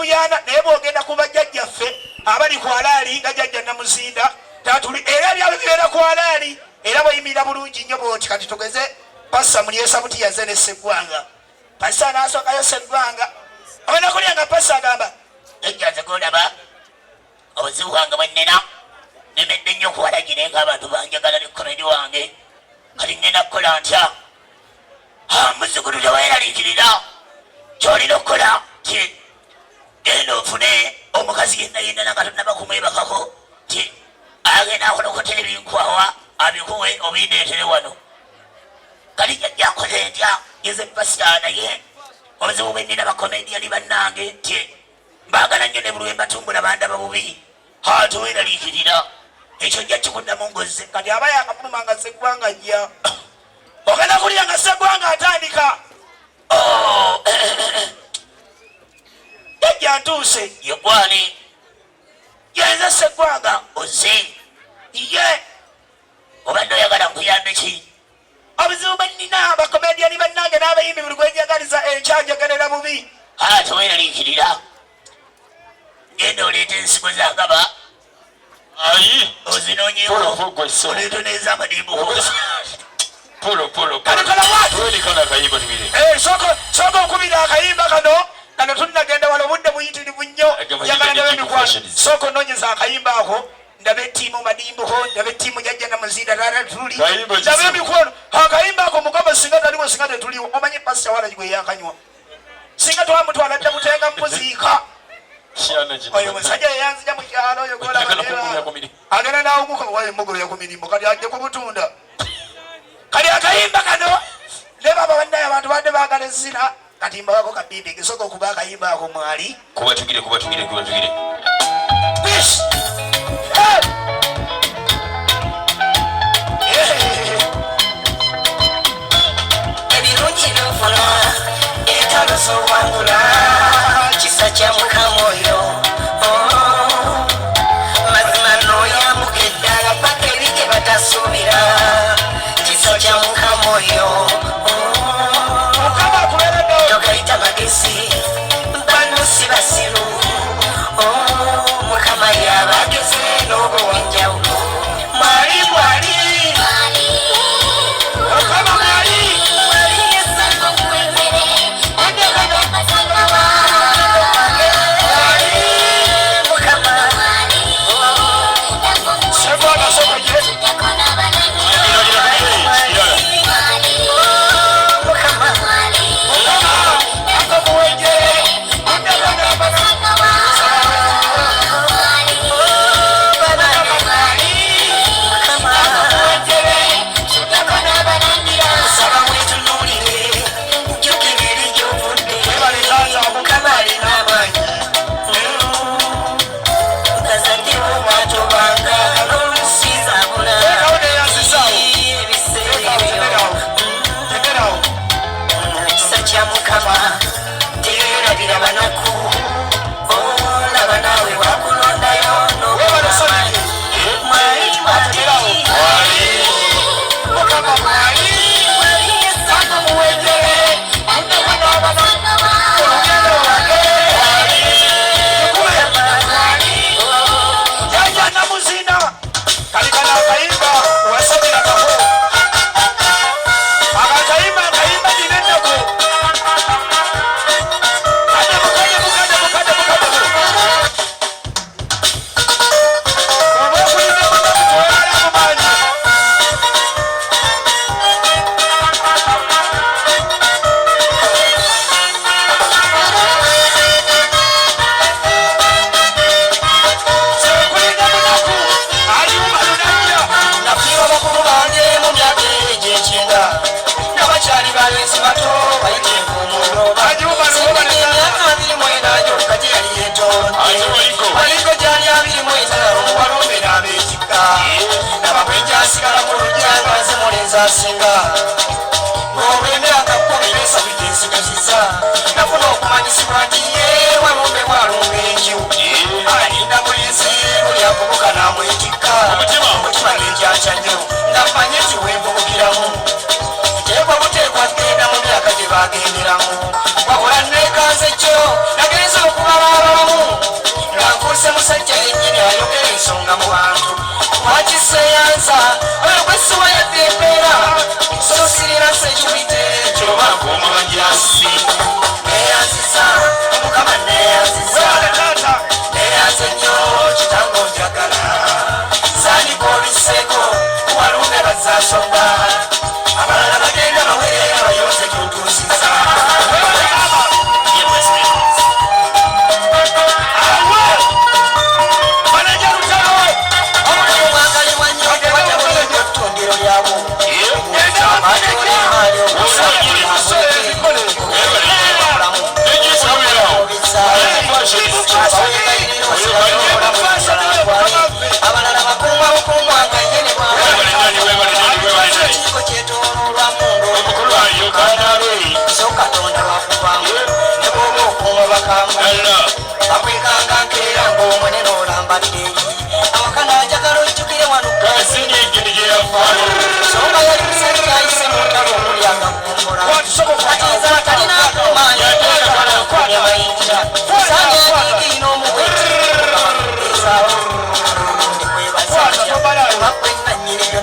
Buyana, naye bwogenda ku bajjajjaffe abali ku alaali nga jjajja Namuzinda tatuli, era byabwe bibeera ku alaali, era bweyimirira bulungi nnyo bwoti. Kati tugeze passa Mulyesabuti yaze ne Sseggwanga, passa n'asookayo Sseggwanga, ogenda kulya nga passa agamba, "Jjajja, nze golaba obuzibu bwange bwe nnina, nemedde nnyo okuwalagire ng'abantu banjagala ne komedi wange, kati ngenda kukola ntya?" "Muzzukulu, teweeraliikirira, kyolina okukola ti genda ofune omukazi yenna yenna nga tonaba kumwebakako, ti agenda akolokotera ebinkwawa abikuwe obindeetere wano." "Kali jajja, nkoze ntya? Nze pasita, naye obuzibu bwe nnina bakomediyani bannange nti mbaagala nnyo, ne buli lwe mbatumbula bandaba bubi." "Ha, teweeraliikirira, ekyo nja kikuddamu ngozze." Kati aba yakafuluma nga Sseggwanga ajja, ogenda kulya nga Sseggwanga atandika, "Oh, jajja, ntuuse." "Yegwani?" "Yenze Sseggwanga." "Ozze ye, obadde oyagala nkuyambe ki?" "Obuzibu bwe nnina, bakomediyani bannange n'abayimbi, buli gwenjagaliza enkyanjagalera bubi." "Ha, teweeraliikirira, genda oleete ensigo zagaba Ayi. ozinoonyewo Polo, gwe so. oleete n'ez'amadimbuko." Polo, polo. Kano kala bwati. Tuwerekana akayimba tubire. Eh, sooka okubira akayimba kano. Kano tunnagenda wala, obudde buyitirivu nnyo. Agamba njagala ndabe Deep emikwano. Fashions. Sooka onoonyeza akayimba ako, ndabe ettiimu Madimbuko, ndabe ettiimu Jajja Namuzinda tata tuli. Kayimba ndabe kisibu. Emikwano, akayimba ako mukama singa taliwo, singa tetuliwo. Omanyi pasita wala gwe yakanywa, singa twamutwala dda butenga mukuziika. Kyana kino. Oyo musajja yeyanzija mu kyalo oyo golaba. Njagala kumugulira ku mirimu. Agenda nawuguka wayo mugulira ku mirimu, kati ajje kubutunda. Kati akayimba kano ne baba bannaye, abantu badde baagala ezzina, kati mbawako kabibi gesooka okuba akayimba ako mwali. Kuba tugire, kuba tugire, kuba tugire. Peace. Hey! Yeah. Ebirungi byofuna, entalo zowangula, kisa kya Mukama oyo. Oh, mazima noyambuka eddala paka eri gye batasuubira, kisa kya Mukama oyo. Oh, Mukama akubeereddewo. Togayita magezi, bano si basiru. Oh, Mukama yabageze n'obwenjawulo mwali mwali. Mukama mwali. Mwali. Ddala. Bakwekanga nkeera ng'omunene olambadde awaka n'anjagala ojjukire wano. Kasinga engeri gye yafa. Songa yali musajja ayise mu ntalo omuli agagumbula. Kwata, soko kwata. Kati nze atalina maanyi mayinja sanya yagigiina omuwezi. Kwata, tobalaayo.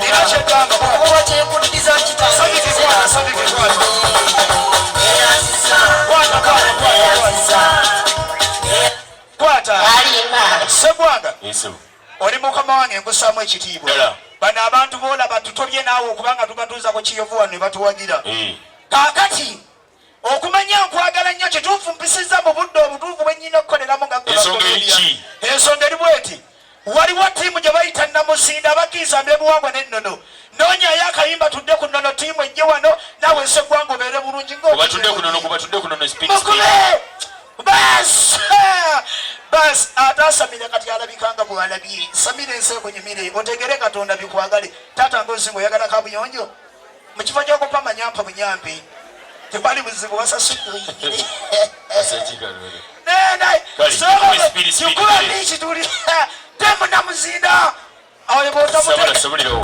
Era kyegamba, kwata. Okuba kyenkuddiza. Sabiki kwata, sabiki kwata. Kwata, kwata, kwata, kwata. Kwata. Segwanga. Yesu. Oli mukama wange, nkusaamu ekitiibwa. Ddala. Bano abantu boolaba tutobye naawe okubanga tubatuuza ku kiyovu wano ne batuwagira. Kaakati okumanya nkwagala nnyo, kituufu mpisizza mu budde obutuufu bwe nnyina okukoleramu nga gwe Ensonga eri bakomedia. ki? Ensonga eri bweti: waliwo ttiimu gye bayita Namuzinda, abakkiriza mb'ebuwangwa n'ennono. Noonyayo akayimba tudde ku nnono, ttiimu ejje wano naawe Nseggwanga obeere bulungi. Kuba tudde ku nnono, kuba tudde ku nnono, speed, speed. Mukube bas bas, ate asamire kati alabika nga bwalabye. Samire ensi ekunyumire, otegere Katonda bikwagale. Taata ngozi ngaoyagala kabuyonjo mu kifo ky'okupamanya mpa bunyampi, tewali buzibu, wasasudde oyingire. Asajja kalole. Kale, kikube speed, speed, kikuba speed. biiki tuli temunamuzinda awo. Sabula, sabulirawo.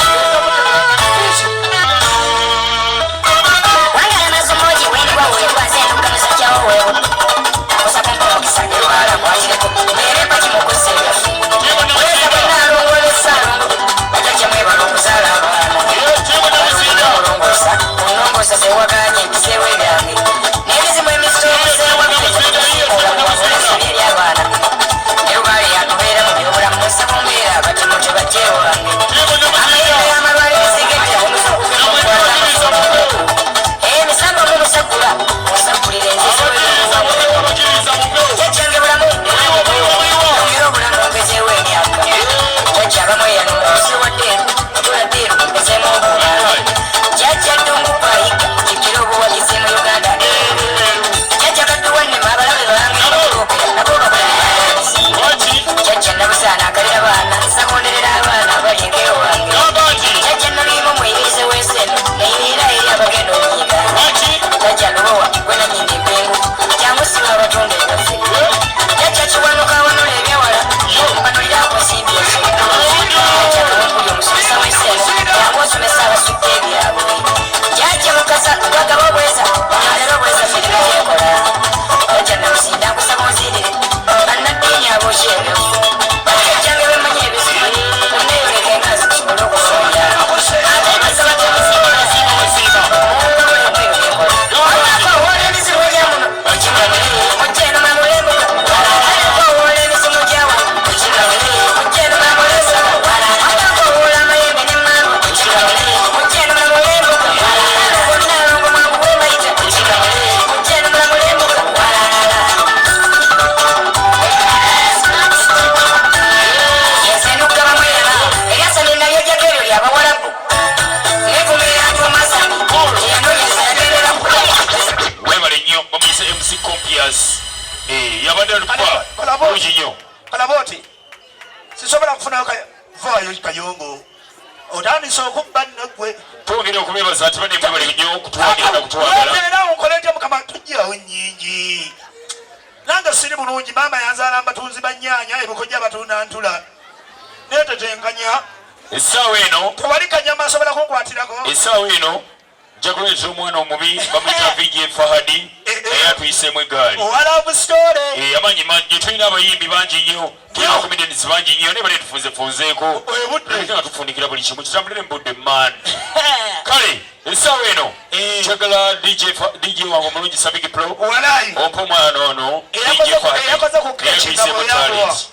Wangala masomoji wendwa wewa zenu kamusajja wewe osaka mpokisa nelwala mwakireko mere pakimukuse weza bwenalongolesa bajajja mwebala okuzaala abaana. Tiimu Namuzinda. Olongosa onongosa sewaganye ebiseewo ebyange n'ebizimu emizito eri abaana nelubaale yatubeera mu byobulamu nsaba mbeera abatemu tebajje wange. Tiimu Namuzinda. Amayembe amalwaliro esigedde. Abakkiriza mupe. Emisambo mumusagula musagulira. Abakkiriza mupe, abakkiriza mupe. Jjajjange bulamu, ongera obulamu, ongezeewo emyaka. Jjajja abamweyano mukusi waddeeru tuladdeeru, mpezeemu obuuma. Jjajja Ddungu Payiga jjukira obuwagizi mu Uganda. Jjajja Kadduwannema abalabe bange bakuloopera nabo bakola. Lwaki? Jjajja Nabusaana akalira baana, nsagonderera abaana abali ekewange. Gamba nti. Jjajja Nalimu muyigirize w'enseno neyirira eri abagenda okuyiga. Lwaki? Jjajja Lubowa gwe nanyini empengu, jangu siba abatunda ebyaffe. Jjajja Kiwanuka awanula ebyewala, mpanulira ku nsimbi ezo. Jjajja Kawumpuli omusomesa w'enseno, jangu osomesa abasudde ebyabwe. Jjajja Mukasa gwagaba obweza, aleero obweza mirimu gyekola. Jjajja Namusinda nkusaba onzirire bannaddiini abookya ebyofu. Bajjajjange bemanyi ebizibu munneeyoleke nga nze tusobole okusonda ate basaba temusiima. Webale nnyo, bamuyise MC Compias. Eh, yabadde atukuba Kalabo. bulungi nnyo. Kalaba oti sisobola kufunayo vaayo kayongo otandise okubba nno ggwe. Twongere okubeebaza nti bane mwebale nnyo okutuwagira n'okutwagala. Era nkole ntya mukama? Tujjawo nnyingi, nange siri bulungi. Maama yanzaala mbatunzi bannyaanya ebikojja batunda ntula netetenkanya. Essaawa eno Tewali kanyama asobola kunkwatirako. Essaawa eno nja kuleeta omwana omubi bamuyita VJ Fahadi, naye atuyiseemu eggaali. Owa love story. Eh, amaanyi mangi, tulina abayimbi bangi nnyo, tulina comedians bangi nnyo, naye bane tufunzefunzeeko. Ebudde. Tuleke nga tufundikira buli kimu kitambulire mu budde man. Kale essaawa eno Eh. njagala DJ wange omulungi Sabiki Pro Walayi. ompe omwana ono DJ Eyakoze Fahadi, eyakoze ku naye keki nga atuyiseemu bwe yakuwa. talent.